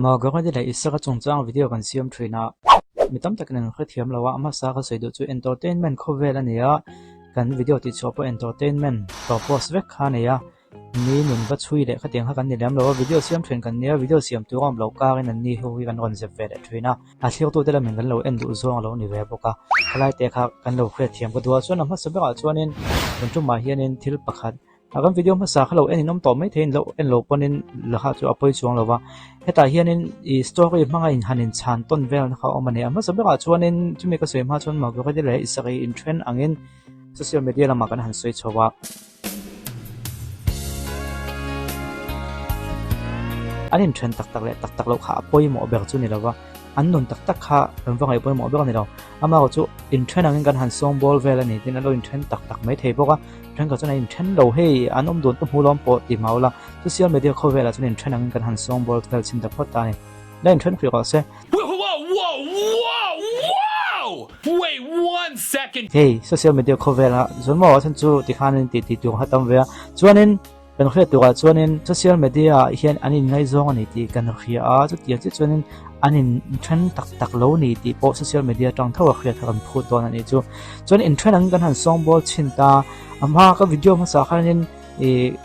Margareti leh Isaka chungchang video kan siam thin a, mi tam takin an hrethiam lo a, a hmasa ka sawi duh chu entertainment khawvel a ni a, kan video tihchhuah pawh entertainment purpose vek kha a ni a, mi nun va chhui leh khatiang kha kan ni lem lo a, video siam thin kan nia, video siam tur a awm loh karin an ni ho hi kan rawn zep ve leh thin a, a thliartute lamin kan lo en duh zawng a lo ni ve bawk a, khalaite kha kan lo hriatthiam ka duh a, chuan a hmasa berah chuanin tun tumah hianin thil pakhat A kan video hmasa kha lo en in awm tawh mai theiin lo en lo pawnin la kha chu a pawi chuang lo va, hetah hianin ih story hmanga in han in chhan tawn vel na kha a awm a ni. A hmasa berah chuanin chumi ka sawi hma chuan Margareti leh Isaka hi inthen angin social media lamah kan han sawi chho a. An inthen tak tak leh tak tak loh kha a pawimawh ber chu ni lo va, an nun tak tak kha kan va ngaih pawimawh ber a ni lo. Amaherawhchu chu inthen angin kan han sawngbawl vel a ni tin an lo inthen tak tak mai thei bawk a. Thenkhat chuan an inthen lo hei an awm dun ka hmu lawm pawh ti mau la, social media khawvelah chuan inthen angin kan han sawngbawl vel chhin ta phawt ta a ni. La inthen hrih rawh se. Hei social media khawvelah chuan maw a chhan chu tikhanin tih tih tur kha tam ve a, chuanin kan hriat turah chuanin social media ah hian an inngaihzawng a ni tih kan hria a, chutiang chiah chuanin an inthen tak tak lo ni tih pawh social media atang tho a hriat kha kan phut dawn a nih chu. Chuan inthen angin kan han sawngbawl chhin ta, a hma ka video hmasa khanin ih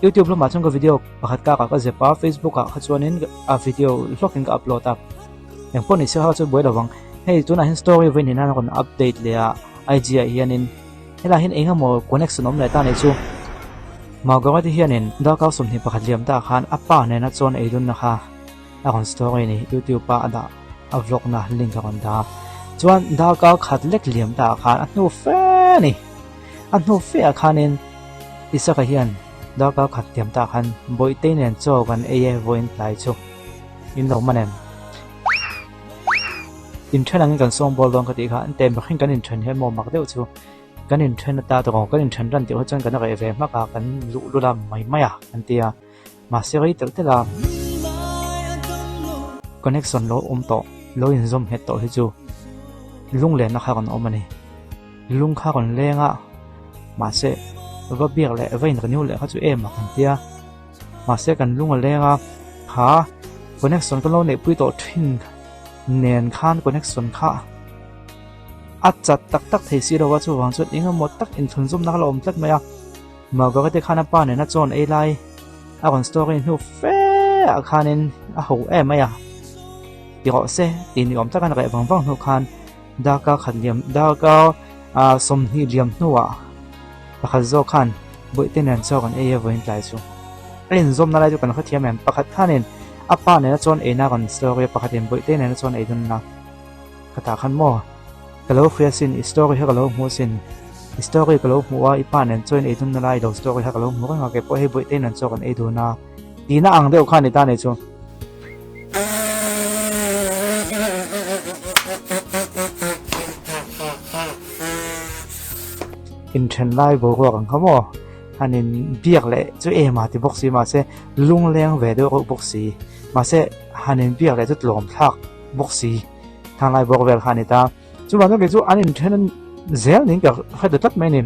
youtube lamah chuan ka video pakhat kak ah ka zep a, facebook ah kha chuanin a video hlawkin ka upload a, engpawh ni se kha chu buai lovang. Hei tunah hian story vawi hnih nan a rawn update leh a IG ah hianin. Helaiah hian eng emaw connection awm leh ta nih chu. Margareti hianin darkar 21 liam ta khan a pa nena chuan ei dunna kha a rawn story ni youtube a a dah a vlog na link a rawn dah a. Chuan darkar khat lek liam ta khan a hnu fe a ni. A hnu fe ah khanin Isaka hian darkar khat liam ta khan Bawihtei nen chaw kan ei e vawiin tlai chu in lo man em? Inthen angin kan sawngbawl dawn ka tih kha an te mihring kan inthen hian maw mak deuh chu kan inthen ata tawh kan inthen ran tih ho chuan kan reh ve hmak a kan luh lul a mai mai a an ti a mahse rei telh telh a connection lo awm tawh lo inzawm nghet tawh hi chu lunglenna kha rawn awm a ni lung kha rawn leng a mahse va biak leh va in renew leh kha chu em a kan tia mahse kan lung a leng a kha connection ka lo neihpui tawh thin nen khan connection kha a chat tak tak thei si lo a chuvang chuan eng emaw tak inthlunzawmna kha la awm tlat mai a Margaret khan a pa nena chawn ei lai a rawn story hnu fe ah khanin a ho em mai a ti rawh se tih ni awm tak a reh vang vang hnu khan darkar khat liam darkar ah 20 liam hnuah pakhat zawk khan bawihte nen chaw kan ei a vawiin tlai chu a inzawmna lai chu kan hrethiam em pakhat khanin a pa nena chuan eina rawn story a pakhatin bawihte nena chuan ei dawn a ka tah khan maw ka lo hria sin i story kha ka lo hmuh sin i story ka lo hmuh a i pa nen chuan ei dawn na lai lo story kha ka lo hmu reng a keipawh hei bawihte nen chaw kan ei dun a tihna ang deuh kha a ni ta nei chu. Inthen lai boruak ang kha maw han in biak leh chu em a ti bawk si mahse lungleng ve deuh reuh bawk si mahse han in biak leh chu tlawm thlak bawk si thang lai bawk vel kha a ni ta chuvang chuan kei chu an inthen zel niin ka hre ta tlat mai a ni.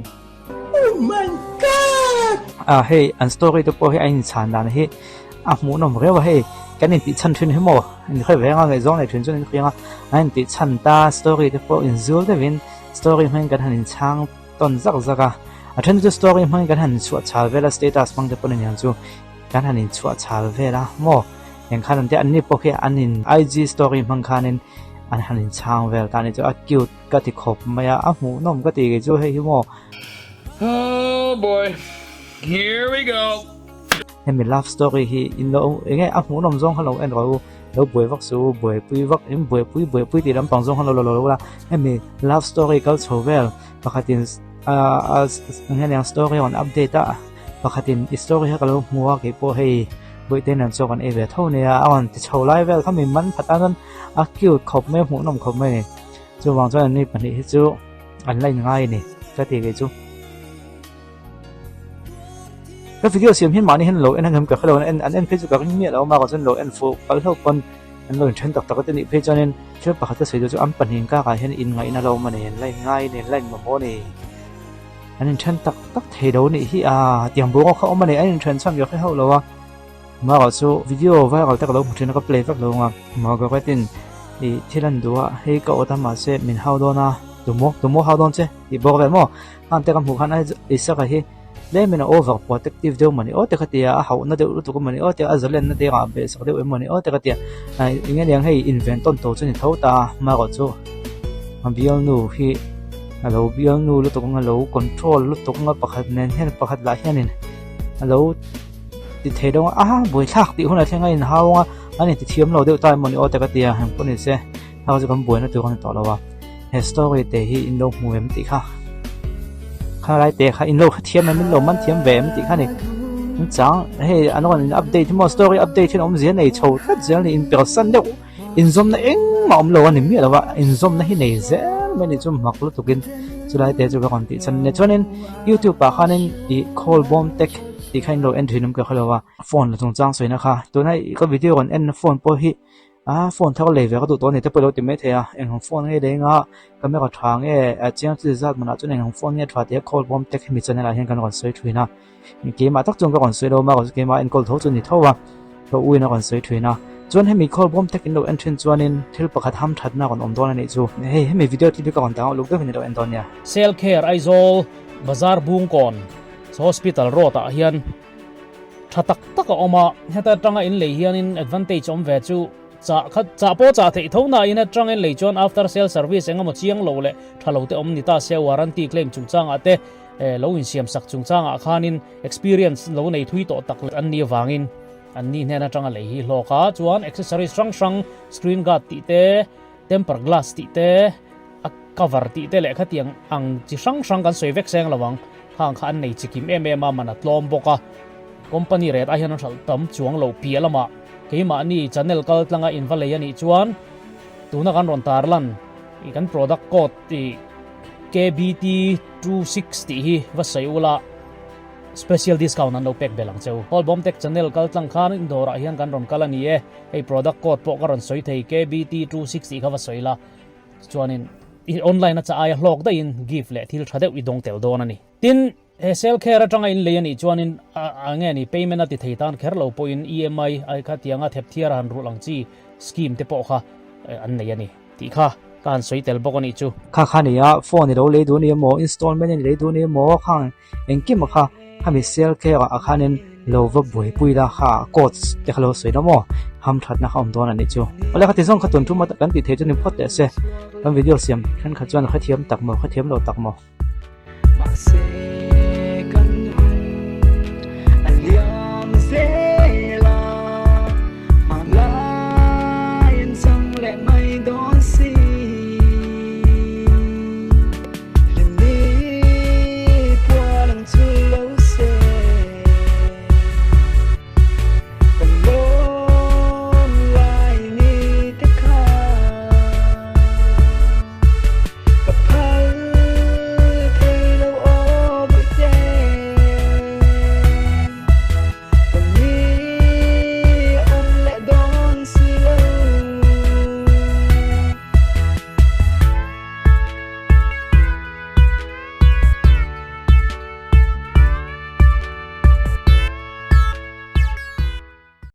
Oh my god! Ah hei an story te pawh hi a inchhan dan hi a hmuhnawm riau a hei kan intih chhan thin hi maw inhre ve anga ngaihzawng nei thin chuan in hriang a an intih chhan ta story te pawh inzul deuhin story hmangin kan han inchhang tawn zak zak a a then chu story hmangin kan han inchhuah chhal vel a status hmang te pawh aniang chu kan han inchhuah chhal vel a maw eng khan an tia anni pawh khi an in IG story hmang khanin an han inchhang vel ta a ni chu a cute Ka ti khawp mai a, a hmuhnawm ka ti kei chu hei hi maw. Oh boy, here we go. Hemi love story hi in lo enge a hmuhnawm zawng kha lo en rawh u, lo buai vak suh u, buaipui vak in buaipui buaipui tih lampang zawng kha lo lo la, hemi love story kal chho vel pakhatin a a enge niang story rawn update a, pakhatin i story kha ka lo hmu a keipawh hei Bawihte nen chuan kan ei ve tho nia a rawn ti chho lai vel kha mi man phat a chuan a cute khawp mai a hmuhnawm khawp mai a ni. Chuvang chuan an ni pahnih hi chu an la inngai a ni ka ti kei chu. Ka video siam hian mahni hian lo en angem ka hrelo an en an en phei chu ka ring miah lo a mah chuan lo en fuh kal hlauh pawn an lo inthen tak tak a te nih phei chuanin thil pakhat ka sawi duh chu an pahnih inkakah hian inngaihna lo awm a ni an la inngai a ni an la inmamawh a ni an inthen tak tak thei lo nih hi a tiang buang kha awm a ni an inthen chhan ka hre hauh lo a. Marawh chu video viral te ka lo hmu thin a ka play vek lo ang a. Margaret in i thil an duh a, hei ka awt a mahse min hau dawn a, tumaw tumaw hau dawn che tih bawk vel maw? Khang te ka hmuh khan Isaka hi tlemin a over protective deuh mawni aw te ka ti a, a hauhna deuh lutuk mawni aw te a zalenna te ah beh sak deuh em mawni aw te ka ti a, eng nge niang hei inven tawn tawh chu ni tho ta a, marawh chu a bialnu hi a lo bialnu lutuk anga lo control lutuk anga pakhat nen hian pakhat lah hianin a lo ti thei deuh a, a buaithlak tih hunah thleng a inhau anga an inti thiam lo deuh ta em mawni aw te ka ti a, engpawh ni se hei chu kan buaina tur a ni tawh lo a. He story te hi in lo hmu em tih kha kha lai te kha in lo hrethiam em in lo man thiam ve em tih kha ni in chang hei an rawn in update hi maw story update hian awmzia nei chho tlat zel ni in persan deuh inzawmna engmah awm lo a ni miah lo a inzawmna hi nei zel mai ni chu mak lutuk in chulai te chu ka rawn tih chhan a ni chuanin youtube ah khanin ih call bawm tek tih kha in lo en thin awm ka hrelo a phone la chungchang sawina kha tuna ka video rawn en na phone pawh hi A phone thar lei ve ka duh tawh a ni te pawh i lo ti mai thei a, eng ang phone nge lei anga camera tha nge chiang chi zat manah chuan eng ang phone nge tha tih a call bawm te khemi channel ah hian kan rawn sawi thin a, keimah tak chuan ka rawn sawi lo a keimah enkawl tho chu a ni tho a, ka u in a rawn sawi thin a, chuan hemi call bawm tek in lo en thin chuanin thil pakhat ham thatna a rawn awm dawn a nih chu, hei hemi video clip hi ka rawn dang uluk deuhin i lo en dawn nia. Selkher Aizawl Bazar Bungkawn Hospital Road ah hian Tha tak tak a awm a, heta atanga in lei hianin advantage awm ve chu chah kha chah pawh chah theih tho na in atang in lei chuan after sale service eng emaw chiang lo leh tha lo te awm ni ta se warranty claim chungchangah te lo insiam sak chungchangah khanin experience lo nei thui tawh tak an nih avangin an ni hnen atanga lei hi hlawk a chuan accessories hrang hrang screen guard tih te temper glass tih te a cover tih te leh khatiang ang chi hrang hrang kan sawi vek seng lo ang. Khang kha an nei chikim em em a, man a tlawm bawk a. Company ret ah hian an hralh tam chuang lo piah lamah keimahni channel kal tlanga in va lei a nih chuan tuna kan rawn tarlan i kan product code tih KBT 26 tih hi va sawi ula special discount an lo pek belh ang cheu. Hallbawmtech channel kal tlang khan in dawrah hian kan rawn kal a ni e, hei product code pawh ka rawn sawi thei KBT 26 tih kha va sawi la. Chuanin i online a cha aia hlawk daihin gift leh thil tha deuh i dawng tel dawn a ni. Tin, he sale care atanga in lei a nih chuanin a nge ni payment a ti thei tan kher lo pawhin EMI ai kha tianga thep thiar a han rulh ang chi scheme te pawh kha an nei a ni tih kha ka han sawi tel bawk a nih chu. Kha kha nia phone i lo lei duh a ni emaw installment in i lei duh a ni emaw khang Engkim a kha khami sel care ah khanin lo va buaipui la kha coach te kha lo sawi la maw ham thatna kha awm dawn a nih chu. Awle kha ti zawng kha tun tum a kan tih theih chu ni phawt teh se kan video siam thenkhat chuan a hrethiam tak maw hrethiam lo tak maw.